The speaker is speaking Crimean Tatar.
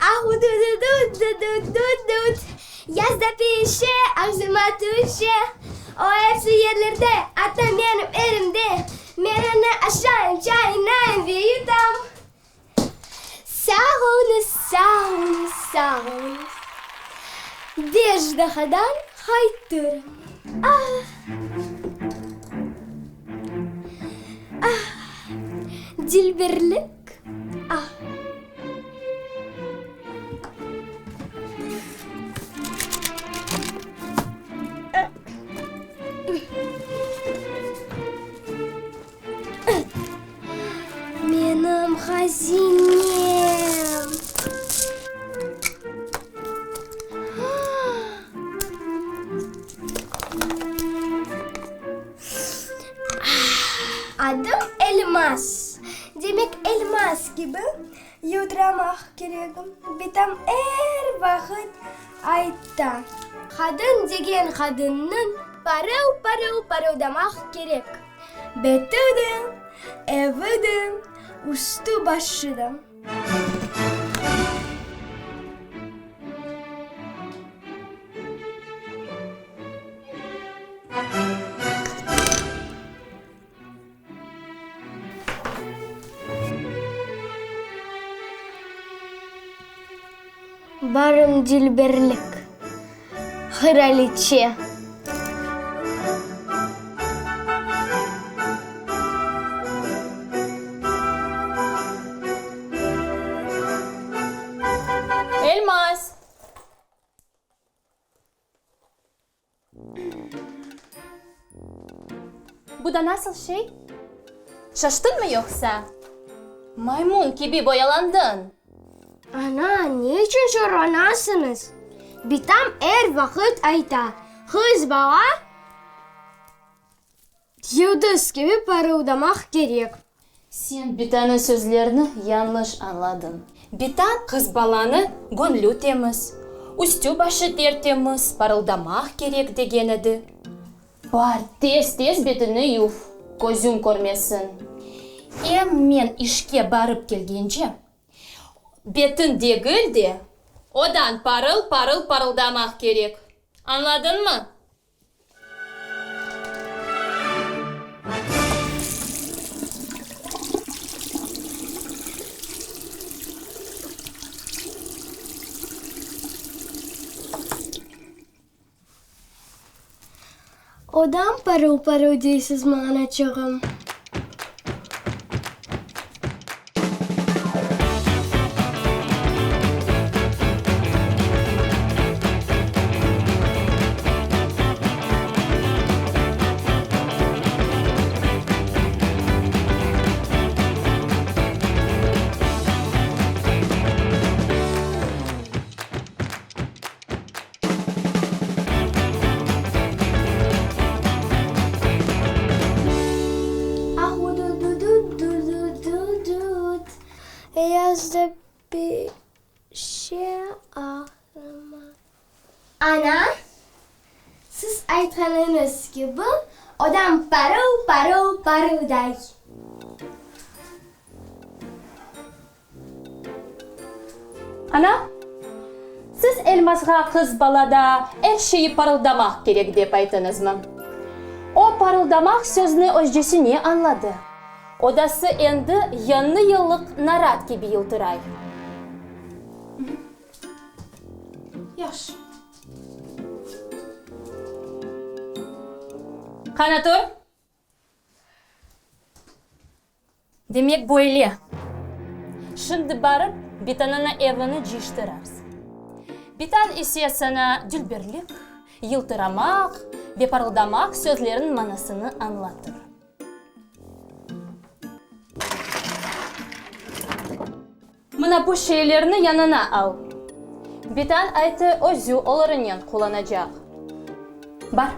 Ah-u-du-du-du-du-du-du-dut! Yazda pişe, ağzıma tüşe, O episi yerlerde, atta menim elimde. Men onı aşayım, çaynayım ve yutam. Sağ oluñız, sağ oluñız, sağ oluñız. Beş daqadan qaytırım. Ah! Ah! Dilberlik! Ah! Menim hazinem! Adım Elmaz. Demek, elmaz kibi yıldıramaq keregim. Bitam er vaqıt ayta. Qadın degen qadınnıñ parıl-parıl parıldamaq kerek. Beti de, evi de, üstü-başı da. Barım dülberlik, qıraliçe. Elmaz! Bu da nasıl şey? Şaştıñmı yoqsa? Maymun kibi boyalandıñ. Ana, ne içün çorlanasıñız? Bitam er vaqıt ayta, qız bala yıldız kibi parıldamaq kerek. Sen bitanıñ sözlerini yañlış añladıñ. Bitan qız balanı göñlü temiz, üstü-başı tertemiz parıldamaq kerek degen edi. Bar, tez-tez betini yuv, közüñ körmesin. Em men işke barıp kelgence, betiñ degil de, odañ parıl-parıl parıldamaq kerek. Añladıñmı? Odam parıl-parıl deysizmi, anaçığım? Ah-u-du-du-du-du-du-du-dut, Yazda pişe ağlama. Ana, siz aytqanıñız kibi, odam parıl-parıl parılday. Ana, siz Elmazğa qız balada er şeyi parıldamaq kerek dep aytıñızmı? O parıldamaq sözni özcesine añladı. Odası endi yañı yıllıq narat kibi yıltıray. Yahşı. Qana tur. Demek böyle. Şimdi barıp bitanana evini cıyıştırarsıñ. Bitan ise saña dülberlik, yıltıramaq ve parıldamaq sözleriniñ manasını añlatır. Mına bu şeylerni yanına al. Bitan aytı özü olarınen qullanacaq. Bar.